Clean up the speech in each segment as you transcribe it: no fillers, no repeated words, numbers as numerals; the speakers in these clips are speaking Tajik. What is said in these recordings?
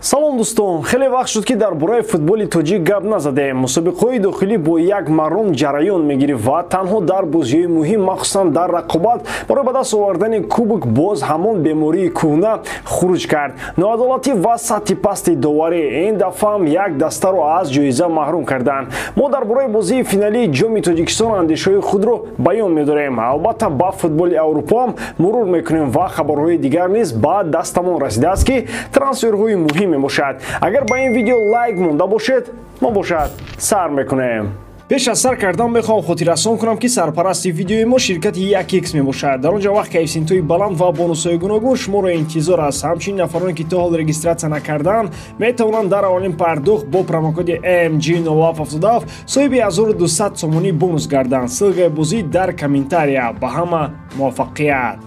Салом дӯстон, хеле вақт шуд, ки дар бораи футболи тоҷик гап назадем. Мусобиқаҳои дохилӣ бо як маром ҷараён мегирифт ва танҳо дар бозиҳои муҳим, махсусан дар рақобат барои ба даст овардани кубок, боз ҳамон бемории кӯҳна хуруҷ кард: ноадолатӣ ва сатҳи пасти доварӣ. Ин дафъаам як дастаро аз ҷоиза маҳрум карданд. Мо дар бораи бозии финалии Ҷоми Тоҷикистон андешаҳои худро баён медорем. Албатта, ба футболи Аврупоам мурур мекунем ва хабарҳои дигар низ ба дастамон расидааст, ки трансферҳои муҳим мебошад. Агар ба ин видео лайк монда бошед, мо бошад сар мекунем. Пеш аз сар кардан мехоҳам хотиррасон кунам, ки сарпарасти видеои мо ширкати 1x мебошад. Дар он ҷо вақт коэффисиентҳои баланд ва бонусҳои гуногун шуморо интизор аст. Ҳамчунин нафароне, ки то ҳол регистрация накардаанд, метавонанд дар аввалин пардохт бо промокоди MG0777 соҳиби 1200 сомонӣ бонус гарданд. Ссылкаи бозӣ дар комментария. Ба ҳама муваффақият!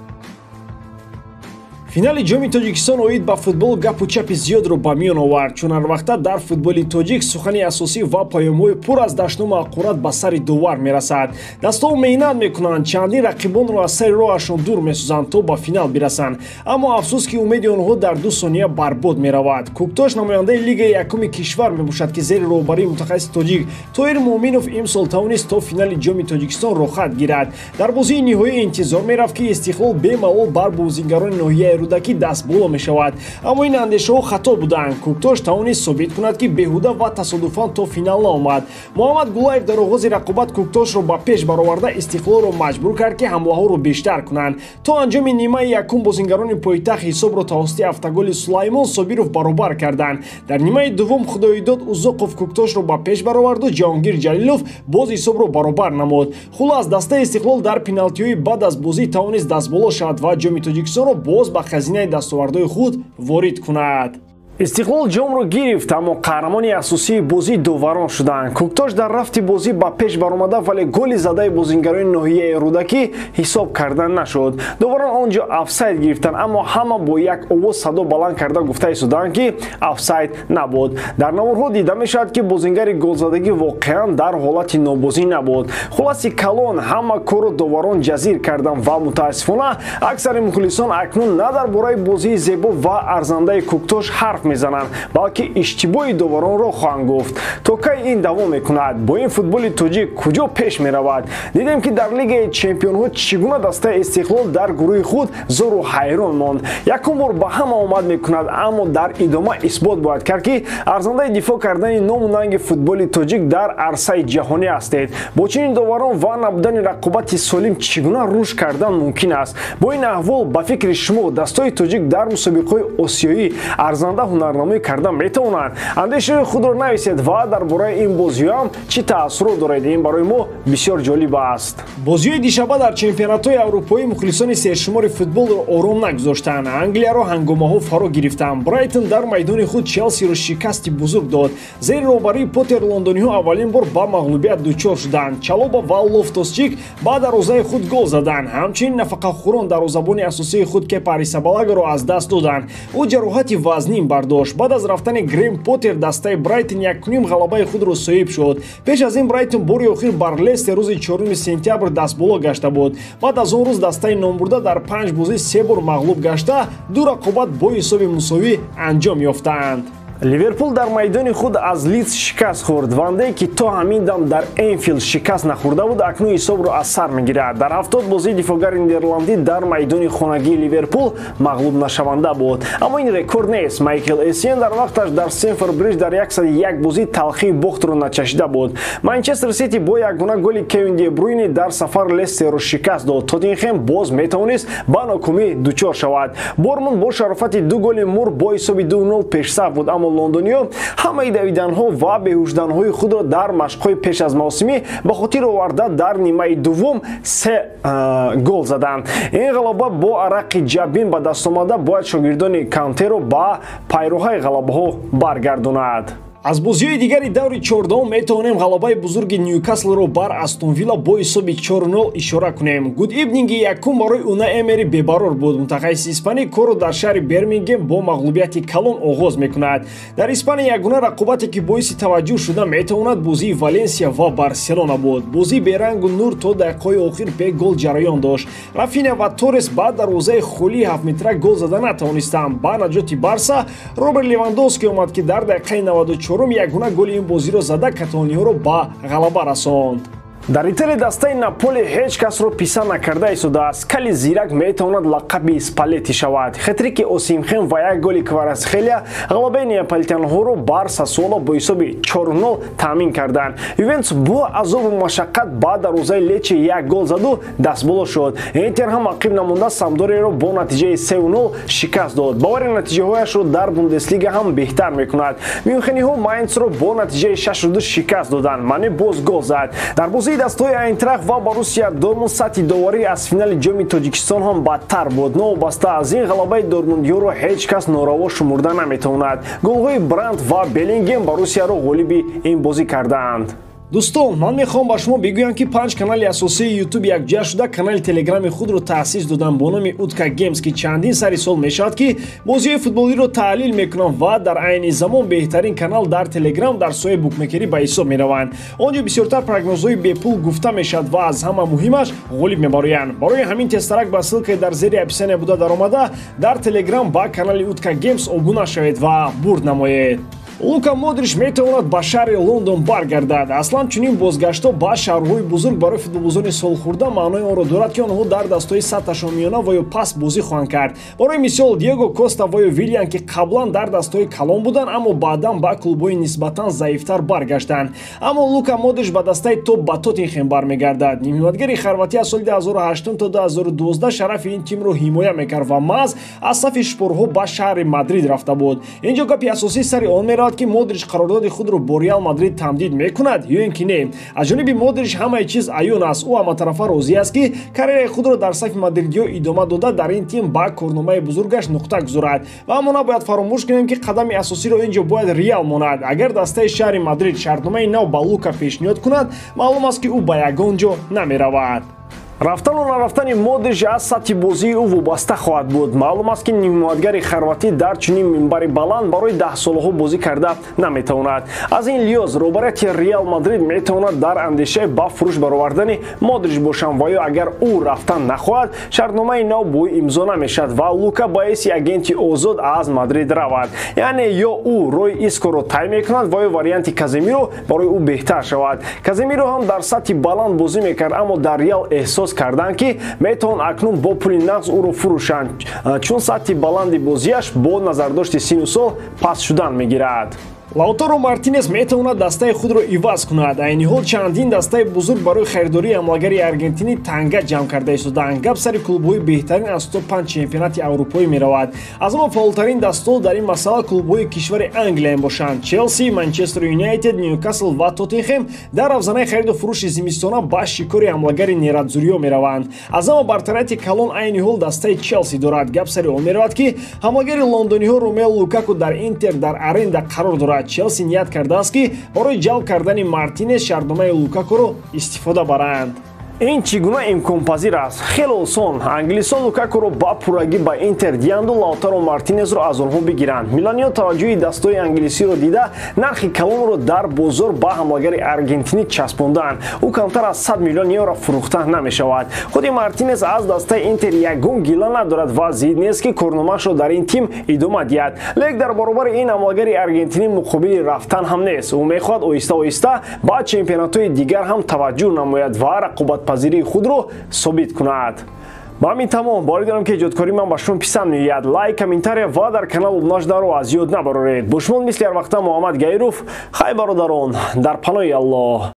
Финали Ҷоми Тоҷикистон оид ба футбол гапу чапи зиёдро ба миён овард, чун ҳарвақта дар футболи тоҷик сухани асосӣ ва паёмҳои пур аз дашному ҳақорат ба сари довар мерасад. Дастаҳо меҳнат мекунанд, чандин рақибонро аз сари роҳашон дур месозанд, то ба финал бирасанд, аммо афсӯс, ки умеди онҳо дар 2 сония барбод меравад. Кӯктош намояндаи лигаи якуми кишвар мебошад, ки зери роҳбарии мутахассиси тоҷик Тоҳир Муъминов имсол тавонист то финали Ҷоми Тоҷикистон роҳхат гирад. Дар бозии ниҳоӣ интизор мерафт, ки Истиқлол бемалол бар бозигарони ноҳияи Рӯдакӣ дастболо мешавад, аммо ин андешаҳо хато буданд. Кӯктош тавонист собит кунад, ки беҳуда ва тасодуфан то финал наомад. Муҳаммад Гулаев дар оғози рақобат Кӯктошро ба пеш бароварда, Истиқлолро маҷбур кард, ки ҳамлаҳоро бештар кунанд. То анҷоми нимаи якум бозингарони пойтахт ҳисобро тавассути автоголи Сулаймон Собиров баробар карданд. Дар нимаи дуввум Худоидод Узоқов Кӯктошро ба пеш бароварду Ҷаҳонгир Ҷалилов боз ҳисобро баробар намуд. Хулас, дастаи Истиқлол дар пеналти ҳои баъд аз бозӣ тавонист дастболо шавад ва Ҷоми Тоҷикистонро боз ба хазинаи дастовардҳои худ ворид кунад. Истиқлол ҷомро гирифт, аммо қаҳрамони асосии бозӣ доварон шуданд. Кӯктош дар рафти бозӣ ба пеш баромада, вале голи задаи бозингарони ноҳияи Рӯдакӣ ҳисоб карда нашуд. Доварон он ҷо офсайд гирифтанд, аммо ҳама бо як овоз садо баланд карда гуфта истоданд, ки офсайд набуд. Дар наворҳо дида мешавад, ки бозингари голзадагӣ воқеан дар ҳолати нобозӣ набуд. Хулоси калон, ҳама корро доварон ҷазир карданд ва мутаассифона аксари мухлисон акнун на дар бораи бозии зебо ва арзандаи Кӯктош ҳарф мезананд, балки иштибоҳи доваронро хоҳанд гуфт. То кай ин давом мекунад? Бо ин футболи тоҷик куҷо пеш меравад? Дидем, ки дар Лигаи чемпионҳо чӣ гуна дастаи Истиқлол дар гурӯҳи худ зору ҳайрон монд. Якум бор ба ҳама омад мекунад, аммо дар идома исбот бояд кард, ки арзандаи дифоъ кардани ному нанги футболи тоҷик дар арсаи ҷаҳонӣ ҳастед. Бо чунин доварон ва набудани рақобати солим чӣ гуна рушд кардан мумкин аст? Бо ин аҳвол, ба фикри шумо, дастаҳои тоҷик дар мусобиқаҳои осиёӣ арзанда ҳунарнамоӣ карда метавонанд? Андешаҳои худро нависед ва дар бораи ин бозиҳоам чӣ таассурот доред? Ин барои мо бисёр ҷолиб аст. Бозиҳои дишаба дар чемпионатҳои аврупоӣ мухлисони сершумори футболро ором нагузоштанд. Англияро ҳангомаҳо фаро гирифтанд. Брайтон дар майдони худ Челсиро шикасти бузург дод. Зери роҳбарии Поттер лондониҳо аввалин бор ба мағлубият дучор шуданд. Чалоба ва Лофтус-Чик ба дарвозаи худ гол заданд. Ҳамчунин нафақахӯрон дарвозабони асосии худ Кепа Аррисабалагаро аз даст доданд. Ӯ ҷароҳати вазнин бардошт. Баъд аз рафтани Грем Поттер дастаи Брайтон якуним ғалабаи худро соҳиб шуд. Пеш аз ин Брайтон бори охир бар Лестер рӯзи 4 сентябр дастболо гашта буд. Баъд аз он рӯз дастаи номбурда дар панҷ бозӣ се бор мағлуб гашта, ду рақобат бо ҳисоби мусовӣ анҷом ёфтаанд. Ливерпул дар майдони худ аз Лидс шикаст хӯрд. Ван Дейк, ки то ҳамин дам дар Энфилд шикаст нахӯрда буд, акнун ҳисобро аз сар мегирад. Дар 70 бозии дифоъгари нидерландӣ дар майдони хонагии Ливерпул мағлуб нашаванда буд, аммо ин рекорд нест. Майкл Эссиен дар вақташ дар Стэмфорд Бриҷ дар 101 бозӣ талхии бохтро начашида буд. Манчестер Сити бо якгуна голи Кевин Де Бруйни дар сафар Лестерро шикаст дод. Тоттенхем боз метавонист ба нокомӣ дучор шавад. Борнмут бо шарофати ду голи Мур бо ҳисоби 2-0 пешсаф буд, аммо лондониё ҳамаи давиданҳо ва беҳушданҳои худро дар машқҳои пеш аз мавсимӣ ба хотир оварда, дар нимаи дуввум се гол заданд. Ин ғалаба бо арақи ҷабин ба даст омада бояд шогирдони Контеро ба пайроҳаи ғалабаҳо баргардонад. Аз бозиҳои дигари даври 14 метавонем ғалабаи бузурги Ньюкаслро бар Астон Вилла бо ҳисоби 4-0 ишора кунем. Гуд ивнинги якум барои Уна Эмери бебарор буд. Мутахассиси испанӣ корро дар шаҳри Бирмингем бо мағлубияти калон оғоз мекунад. Дар Испания ягона рақобате ки боиси таваҷҷӯҳ шуда метавонад бозии Валенсия ва Барселона буд. Бозии берангу нур то дақиқаҳои охир бе гол ҷараён дошт. Рафиня ва Торрес ба дарвозаи холии 7-метра гол зада натавонистанд. Ба наҷоти Барса Роберт Левандовски омад, ки дар дақиқаи 94 ягона голи ин бозиро зада каталониҳоро ба ғалаба расонд. Дар Италия дастаи Наполи ҳеҷ касро писа накарда истодааст. Кали зирак метавонад лақаби Спалетти шавад. Хетрики Осимхен ва як голи Кварацхелия ғалабаи неаполитянҳоро бар Сассуоло бо ҳисоби 4-0 таъмин карданд. Ювентус бо азобу машаққат ба дарвозаи Лече як гол заду дастболо шуд. Интер ҳам ақиб намонда Самдориро бо натиҷаи 3-0 шикаст дод. Бавария натиҷаҳояшро дар Бундеслига ҳам беҳтар мекунад. Мюнхениҳо Майнцро бо натиҷаи 6-2 шикаст доданд. Мане боз гол зад. Дар бозии дастҳои Айнтрахт ва Боруссия Дортмунд сатҳи доварӣ аз финали ҷоми Тоҷикистон ҳам бадтар буд. Новобаста аз ин ғалабаи дортмундиёро ҳеҷ кас нораво шумурда наметавонад. Голҳои Брандт ва Беллингем Боруссияро ғолиби ин бозӣ кардаанд. Дӯстон, ман мехоҳам ба шумо бигӯям, ки 5 канали асосии YouTube якҷоя шуда канали телеграми худро таъсис доданд бо номи Утка Геймс, ки чандин сари сол мешавад, ки бозиҳои футболиро таҳлил мекунанд ва дар айни замон беҳтарин канал дар телеграм дар соҳаи букмекерӣ ба ҳисоб мераванд. Он ҷо бисёртар прогнозҳои бепул гуфта мешавад ва аз ҳама муҳимаш ғолиб мебароянд. Барои ҳамин тезтарак ба ссылкаи дар зери описания буда даромада дар телеграм ба канали Утка Геймс обуна шавед ва бурд намоед. Лука Модрич метавонад ба шаҳри Лондон баргардад. Аслан чунин бозгаштҳо ба шаҳрҳои бузург барои футболбозони солхӯрда маънои онро дорад, ки онҳо дар дастҳои сатҳашон миёна ва ё паст бозӣ хоҳанд кард. Барои мисол, Диего Коста ва ё Вилиан, ки қаблан дар дастҳои калон буданд, аммо баъдан ба клубҳои нисбатан заифтар баргаштанд. Аммо Лука Модрич ба дастаи топ ба Тоттенхем бармегардад. Нимҳимоятгари хорватия соли 2008 то 2012 шарафи ин тимро ҳимоя мекард ва маҳз аз сафи шпорҳо ба шаҳри Мадрид рафта буд. Инҷо гапи асосӣ сари он меравад, ки Модрич қарордоди худро бо Реал Мадрид тамдид мекунад ё ин ки не. Аз ҷониби Модрич ҳамаи чиз аён аст. Ӯ ҳаматарафа розӣ аст, ки карьераи худро дар сафи мадридиҳо идома дода дар ин тим ба корномаи бузургаш нуқта гузорад. Ва аммо набояд фаромӯш кунем, ки қадами асосиро ин ҷо бояд Реал монад. Агар дастаи шаҳри Мадрид шартномаи нав ба Лука пешниҳод кунад, маълум аст, ки ӯ ба ягон ҷо намеравад. Рафтану нарафтани Модрич аз сатҳи бозии ӯ вобаста хоҳад буд. Маълум аст, ки нимҳимоятгари хорватӣ дар чунин минбари баланд барои 10 солаҳо бозӣ карда наметавонад. Аз ин лиҳоз роҳбарияти Реал Мадрид метавонад дар андешаи ба фурӯш баровардани Модрич бошанд ва ё агар ӯ рафтан нахоҳад, шартномаи нав бо ӯ имзо намешавад ва Лука ба ҳайси агенти озод аз Мадрид равад. Яъне ё ӯ роҳи Искоро тай мекунад ва ё варианти Каземиро барои ӯ беҳтар шавад. Каземиро ҳам дар сатҳи баланд бозӣ мекард, аммо дар Реал эҳсос карданд, ки метавон акнун бо пули нағз ӯро фурӯшанд, чун сатҳи баланди бозиаш бо назардошти сину сол паст шудан мегирад. Лауторо Мартинес метавонад дастаи худро иваз кунад. Айни ҳол чандин дастаи бузург барои харидории ҳамлагари аргентинӣ танга ҷамъ карда истодаанд. Гап сари клубҳои беҳтарин аз топ 5 чемпионати аврупоӣ меравад. Аз ҳама фаъолтарин дастаҳо дар ин масъала клубҳои кишвари Англия мебошанд. Челси, Манчестер Юнайтед, Ньюкасл ва Тоттенхем дар равзанаи хариду фурӯши зимистона ба шикори ҳамлагари нератзуриё мераванд. Аз ҳама бартарияти калон айни ҳол дастаи Челси дорад. Гап сари он меравад, ки ҳамлагари лондониҳо Ромео Лукаку дар Интер дар аренда қарор дорад. Челси ният кардааст, ки барои ҷалб кардани Мартинес шартномаи Лукакуро истифода баранд. Ин чӣ гуна имконпазир аст? Хеле осон. Англисон Лукакуро ба пуррагӣ ба Интер диҳанду Лаутаро Мартинезро аз онҳо бигиранд. Миланиё таваҷҷӯҳи дастҳои англисиро дида, нархи калонро дар бозор ба ҳамлагари аргентинӣ часпондаанд. Ӯ камтар аз 100 миллион евро фурӯхта намешавад. Худи Мартинес аз дастаи Интер ягон гила надорад ва зид нест, ки корномаашро дар ин тим идома диҳад. Лек дар баробари ин ҳамлагари аргентинӣ муқобили рафтан ҳам нест. Ӯ мехоҳад оҳиста оҳиста ба чемпионатҳои дигар ҳам таваҷҷӯҳ намояд ва рақобатпазирии худро собит кунад. Ба ҳамин тамом. Боварӣ дорам, ки эҷодкории ман ба шумо писанд меояд. Лайк, комментария ва дар канал обуна шуданро аз ёд набароред. Бо шумо мисли ҳар вақта Муҳаммад Гаиров. Хай, бародарон, дар паноҳи Аллоҳ.